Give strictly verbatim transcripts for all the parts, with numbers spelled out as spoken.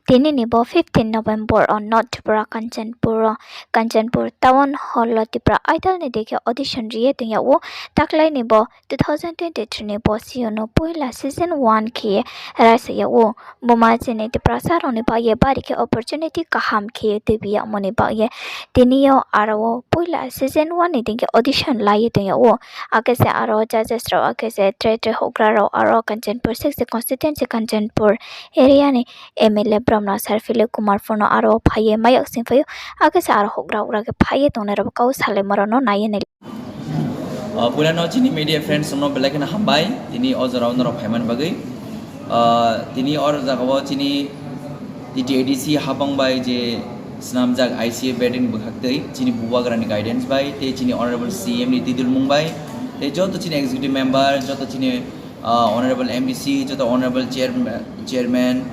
Tini ni bo fifteen November o North Tripura Kanchanpur o, Kanchanpur Town Hall o Tipra Idol ni dei khe audition ri ye tong yag ou. Taklai ni bo two thousand twenty three ni bo sio no poila season one khe ye raisa yag ou. Buma chini Tiprasa rao ni baoh ye bari khe opportunity kaham khe ye tuibi yagmo ni baoh ye tini yo aro wo poila season one ni dei khe audition la ye tong yag ou. Akhe se aro judges rao, akhe se tre tre houhgra rao aro Kanchanpur six constituency Kanchanpur area ni M L A bromna Sarfili Kumar pho no aro phai ye mai yag sing phai ou, akhe se aro houhgra houhgra khe phai ye tongnai rao bo kau salaimo rao no nai ye nai. Poila no chini media friends no belai kheno hambai, tini o jora wo norok phaimani bagwi. Tini o jaga wo chini T T A D C hapang bai je snamjak I C A vetting bwkhaktwi chini bubagra ni guidance bai tei chini honourable C M ni tidulmung bai tei joto chini executive member, joto chini honourable M D C, joto honourable chairman,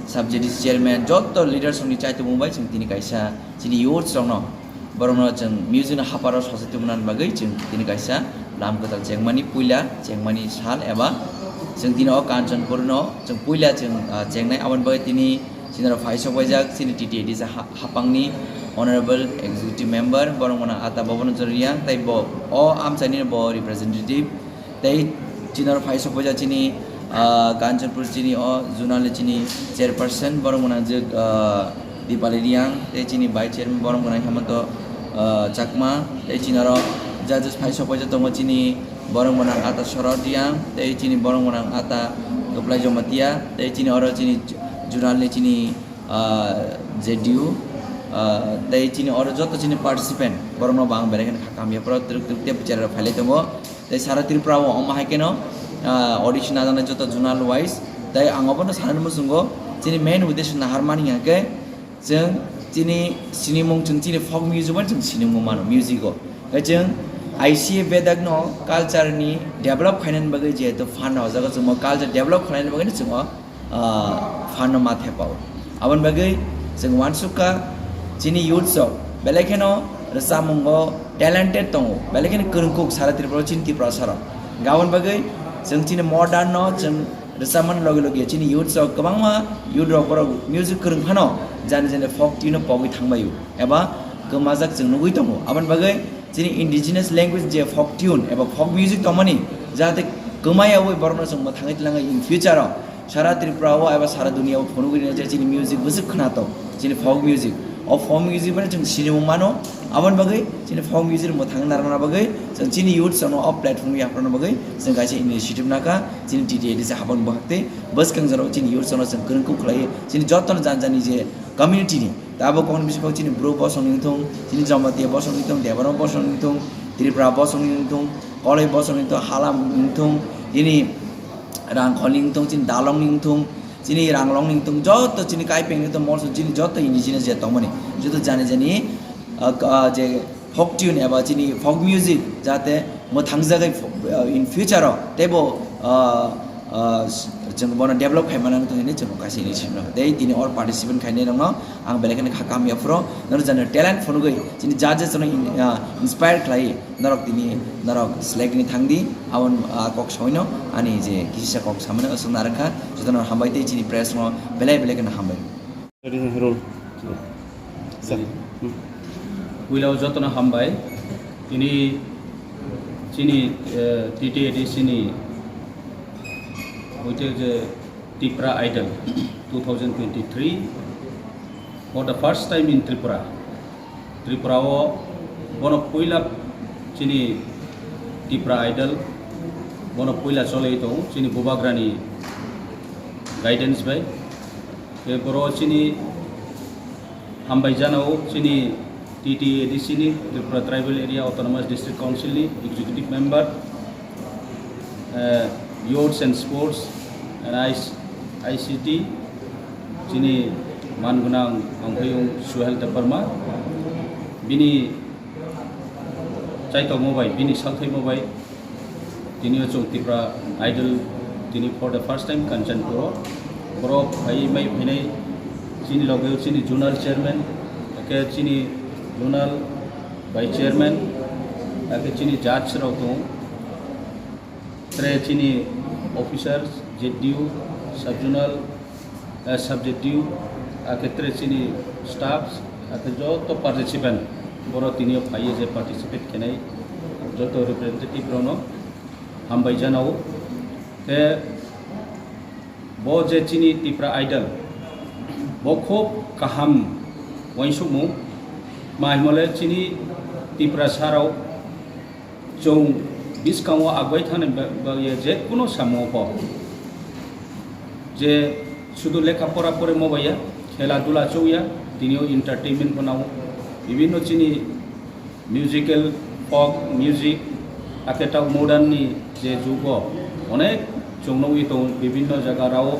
sub J D C chairman, joto leaders rokni chaitumung bai chwng tini kaisa chini youths rokno, borokno chwng music no haparo sosai tubunani bagwi chwng tini kaisa lam kwtal chengmani puila chengmani sal eba chwng tini o Kanchanpur no chwng puila chwng chengnai. Aboni bagwi tini chini aro phaisok paijak chini T T A D C hapangni honourable executive member, borok gwnang ata Bobon Choriyang, tei bo o amchaini bo representative, tei chini aro phaisok paijak chini Kanchanpur chini o zonal ni chini chairperson, borok gwnang je Dipali Reang, tei chini vice chairman borok gwnang Hemanta Chakma, tei chini aro judges phaisok paijak tongo chini borok gwnang ata Sorot Reang, tei chini borok gwnang ata Kwplai Jamatia, tei chini oro chini zonal ni chini J D U, tei chini oro joto chini participant, borok no bo ang belai kheno kha kaham ya, borok twrwk twrwk tei bichar rok phailai tongo. Tei sara Tripura o omo hai kheno audition najaknai joto zonal wise. Tei ang obono sanani muchungo chini main uddesho naharmani hwnkhe chwng chini sinimung, chwng chini folk music bai chwng sinimung mano music o. Tei chwng I C A vedak no culture ni develop khainani bagwi jehetu fund o jaga chwngmo culture develop khlainani bagwi no chwngmo fund no ma thepa o. Aboni bagwi chwng uansukha chini youths rok belai kheno rwchapmung o talented tongo, belai kheno kwrwngkuk sara Tripura o chini Tiprasa rok. Aboni bagwi chwng chini modern no chwng rwchapmani loge loge chini youths rok kwbangma youth rok borok music kwrwng phano jani jani folk tune no pogwi thangbai o eba kwmajak chwng nugwi tongo. Aboni bagwi chini indigenous language je folk tune eba folk music tongmani jahate kwmai yawi borokno chwng mwthangwi twlangwi in future o sara Tripura o eba sara dunia o phunugwi rwnai je chini music bwswk khwnato, chini folk music. O folk music bai chwng sinimung mano, aboni bagwi chini folk music mwthangwi narwkna bagwi chwng chini youths rokno o platform yapharna bagwi chwng kaisa initiative nakha, chini T T A D C hapang bwkhaktwi bwskang jorao chini youths rokno chwng kwrwngkuk khlaiwi chini jotono jani jani je community ni, abo kokno bisi kok chini Bru bosong ni wngthung, chini Jamatia bosong ni wngthung, Debbarma bosong ni wngthung, Tripura bosong ni wngthung, Koloi bosong ni wngthung, Halam ni wngthung, chini Rangkhol ni wngthung, chini Dalong ni wngthung, chini Ranglong ni wngthung, joto chini Kaipeng ni wngthung, Molsom chini joto indigenous je tongmani, joto jani jani je folk tune eba chini folk music jahate mwthangjagwi in future o teibo chwng bono develop khaimani wngthung hwnwi chwng kaisa initiative no tei tini or participant khainai rokno ang belai kheno kha kaham yaphuro, norok jani talent phunugwi chini judges rokno inspire khlai norok tini norok select ni thang di, abo kok sawi no ani je kisa kok samani aswk narwkha, jotono hambai tei chini press no belai belai kheno hambai. Puila o jotono hambai, tini chini T T A D C ni hoite je Tipra Idol two thousand twenty-three, for the first time in Tripura, Tripura o bono puila chini Tipra Idol bono puila cholai tong chini bubagra ni guidance bai. Khe boro chini hambai jana o chini T T A D C ni, Tripura Tribal Area Autonomous District Council ni executive member, Youths and Sports and I C T, chini man gnang mangphaiyong Suhel Debbarma, bini chaitokmo bai, bini salthaimo bai, tini o chung Tipra Idol tini for the first time Kanchanpur o, boro phai mai phainai chini loge o chini zonal chairman, akhe chini zonal vice chairman, akhe chini judge rok tong, tre chini officers, Z D U, sub zonal, sub Z D U, Akhe tre chini staff, akhe joto participant, boro tini yo phai ye je participate khenai, joto representative rao no hambai janao. Khe bo je chini Tipra Idol, bo khup kaham uaingsouhmung, tma hingmo le chini Tiprasa rao chung buskang wo agoi thani ba-, ba ye je kuno samung wo pho je sudu lekha pora poremo bai ya, khela dula chouh ya, tini yo entertainment pho nang ou, bibhinno chini musical, folk music, akhe taoh modern ni je jug wo onek chung nuh ye tong ou, bibhinno zaga rao wo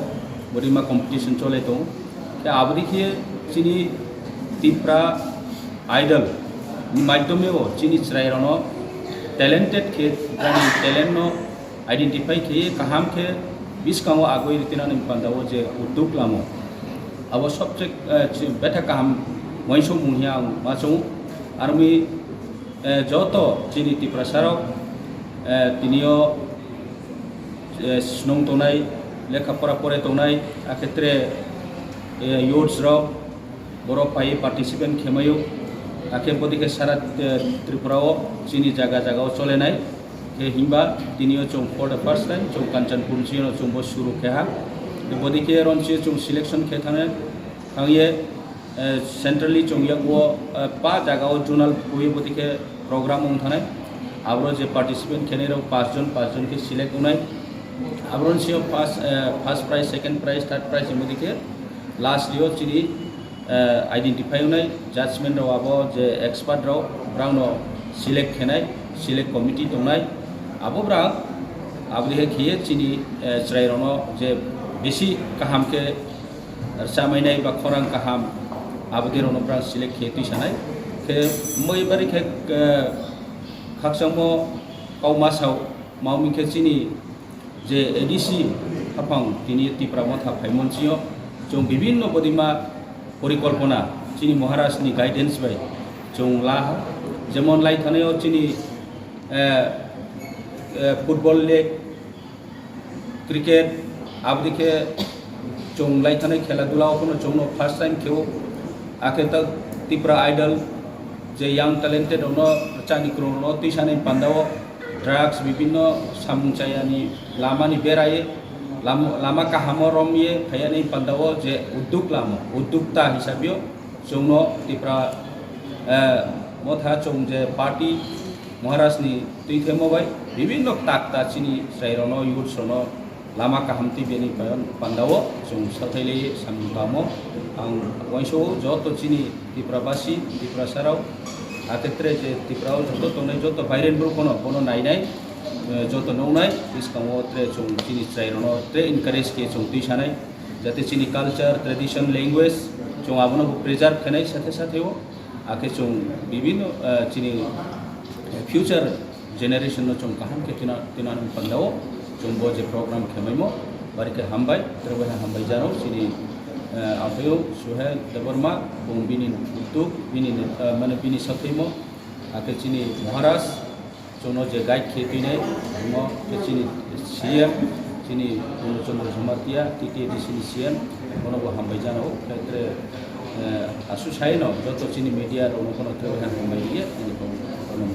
bodeima competition chole tong ou. Khe abo dei khe chini Tipra Idol ni maitom yo chini chrai rao no talented khe, brao ni talent no identify khe ye kaham khe buskang wo agoi ri tinani panda wo je uddog lamo, abo subject, eh, chi-, betha kaham uaingsouhmung hing ye ang ma choung ou. Aro mi, eh, joto chini Tiprasa rao, eh, tini yo, eh, snung tongnai, lekha pora pore tongnai, akhe tre, eh, youths rao, boro phai ye participant khe mai ou. Akhe bo dei khe sara, eh, Tripura wo chini zaga zaga wo chole nai. Khe himba tini yo chung for the first time chung Kanchanpur ni sing yo no chung bo suru khe ha. Khe bo dei khe ron sing yo chung selection khe thang, thang ye, eh, centrally chung yak wo, eh, pa zaga wo zonal khui ye bo dei khe program ong thang nai. Aboro je participant khenai rao pas jon, pas jon khe select ong nai. Aboro ni sing yo first, eh, first prize, second prize, third prize hingmo dei khe last yo chini, eh, identify ong nai, judgment rao abo je expert rao, brao no select khe nai, select committee tong nai, abo brao, abo dei khe khe ye chini, eh, chrai rao no je bisi kaham khe rchamai nai ba khorang kaham, abo dei rao no brao select khe tuisa nai. Khe moi bari khe, eh, khakchangmo kauma sao, ma ong mi khe chini je A D C haphang tini Tipra Motha phaimo ni sing yo, chung bibhinno bodeima porikolpona chini Maharaj ni guidance bai chung la ha. Jemon lai thanngnai yo chini, eh, eh, football league, cricket, abo dei khe chung lai thanngnai khela dula wo pho no chung no first time khe ou. Akhe ta Tipra Idol je young talented rao no, chani krung rao no tuisanai panda wo drugs, bibhinno samung chaya ni lama ni bera ye, lama, lama kaham wo rom ye phai ya ni panda wo je uddog lamo, uddogta hisab yo chung no Tipra, eh, Motha chung je party Maharaj ni tuithemo bai bibhinno kta kta chini chrai rao no, youths rao no lama kaham tuibi ni pa-, panda wo chung saohthailai ye samung tangmo. Ang uaingsouh ou joto chini Tipra basi, Tiprasa rao, akhe tre je Tipra wo joto tongnai joto bairen brouh pho no bono nainai, eh, joto nuhnai, buskang wo tre chung chini chrai rao no tre encourage khe chung tuisa nai, jate chini culture, tradition, language, chung abo no bo preserve khe nai sathe sathe wo, akhe chung bibhinno, eh, chini future generation no chung kaham khe tuina, tuina ni panda wo chung bo je program khe maimo, bari khe hambai, tre bai ha hambai jano, chini, eh, aphai ou Suhel Debbarma, bung bini uddog, bini, eh, mane bini saohthaimo, akhe chini Maharaj, chung no je guide khe tuinai, bung no khe chini C M, chini Purno Chandra Jamatia, T T A D C ni C M, bono bo hambai jano, khe tre, eh, asuh sai no, joto chini media rao no pho no tre bai ha hambai ri ye, chini pho